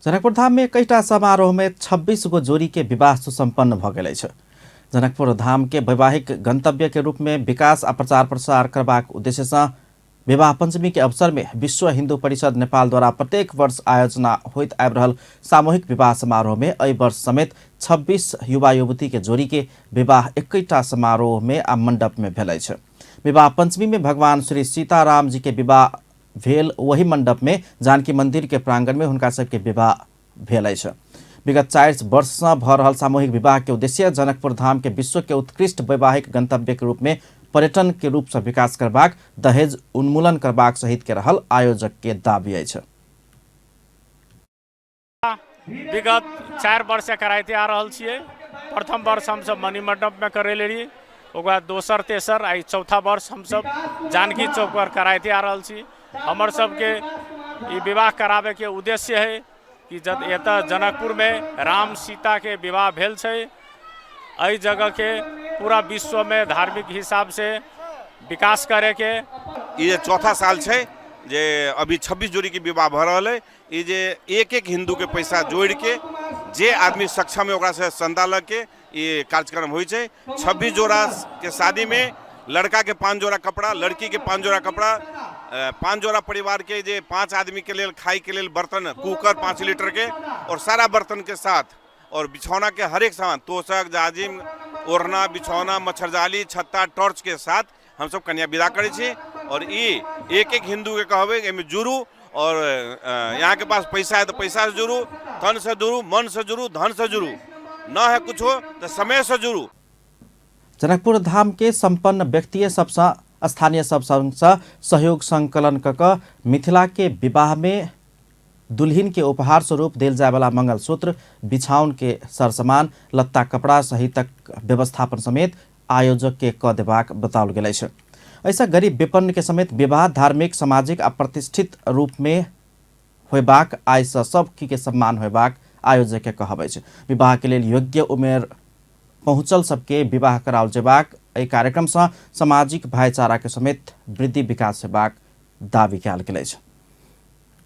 जनकपुर धाम में कईटा समारोह में 26 गो जोड़ी के विवाह सुसंपन्न भ गेल अछि। जनकपुर धाम के वैवाहिक गंतव्य के रूप में विकास आ प्रचार प्रसार करबाक उद्देश्य से विवाह पंचमी के अवसर में विश्व हिंदू परिषद नेपाल द्वारा प्रत्येक वर्ष आयोजना होइत आबि रहल सामूहिक विवाह समारोह में एहि वर्ष समेत 26 युवा युवती के जोड़ी के विवाह एकैटा समारोह में आ मंडप में भेल अछि। विवाह पंचमी में भगवान श्री सीताराम जी के विवाह भेल वही मंडप में जानकी मंदिर के प्रांगण में हुनका सबके विवाह भेल अछि। विगत 4 वर्ष से भ रहल सामूहिक विवाह के उद्देश्य जनकपुर धाम के विश्व के उत्कृष्ट वैवाहिक गंतव्य के रूप में पर्यटन के रूप से विकास करबाक, दहेज उन्मूलन करबाक सहित के रहल आयोजक के दावी अछि। विगत 4 वर्ष से कराइते आ रहल छियै। प्रथम वर्ष हमसब मणिमंडप में करेले रही, ओकर बाद दोसर तेसर आ चौथा वर्ष हमसब जानकी चौक पर कराइते आ रहल छी। हमर सबके ई विवाह कराबे के उद्देश्य है कि जब एतऽ जनकपुर में राम सीता के विवाह भेल छै, एहि जगह के पूरा विश्व में धार्मिक हिसाब से विकास करे के। ई जे चौथा साल छै जे अभी 26 जोड़ी के विवाह भऽ रहल है। ई जे एक एक हिंदू के पैसा जोड़ के जे आदमी सक्षम है ओकरा से चंदा लग के ई कार्यक्रम होइ छै। 26 जोड़ा के शादी में लड़का के 5 जोड़ा कपड़ा, लड़की के 5 जोड़ा कपड़ा, 5 जोड़ा परिवार के जे 5 आदमी के लेल खाए के लेल बर्तन, कुकर 5 लीटर के और सारा बर्तन के साथ और बिछौना के हरेक सामान, तोशक, जाजिम, ओढ़ना, बिछौना, मच्छरजाली, छत्ता, टॉर्च के साथ हम सब कन्या विदा करै छी। और ई एक एक हिंदू के कहबै एहिमे जुड़ू और यहाँ के पास पैसा है तो पैसा से जुड़ू, तन से जुड़ू, मन से जुड़ू, धन से जुड़ू, न है कुछो तो समय से जुड़ू। जनकपुर धाम के संपन्न व्यक्ति सबसँ स्थानीय सब सँ सहयोग संकलन क क मिथिला के विवाह में दुल्हिन के उपहार स्वरूप देल जाय वाला मंगलसूत्र, बिछाउन के सरसामान, लत्ता कपड़ा सहितक व्यवस्थापन समेत आयोजक के क देबाक बताओल गेल अछि। ऐसा गरीब विपन्न के समेत विवाह धार्मिक, सामाजिक आ प्रतिष्ठित रूप में होयबाक, आय सँ सब की के सम्मान होयबाक आयोजक के कहब अछि। विवाह के लेल योग्य उमेर पहुँचल सबके विवाह कराओल जेबाक एहि कार्यक्रम सँ सामाजिक भाईचारा के समेत वृद्धि विकास होयबाक दावी कयल गेल अछि।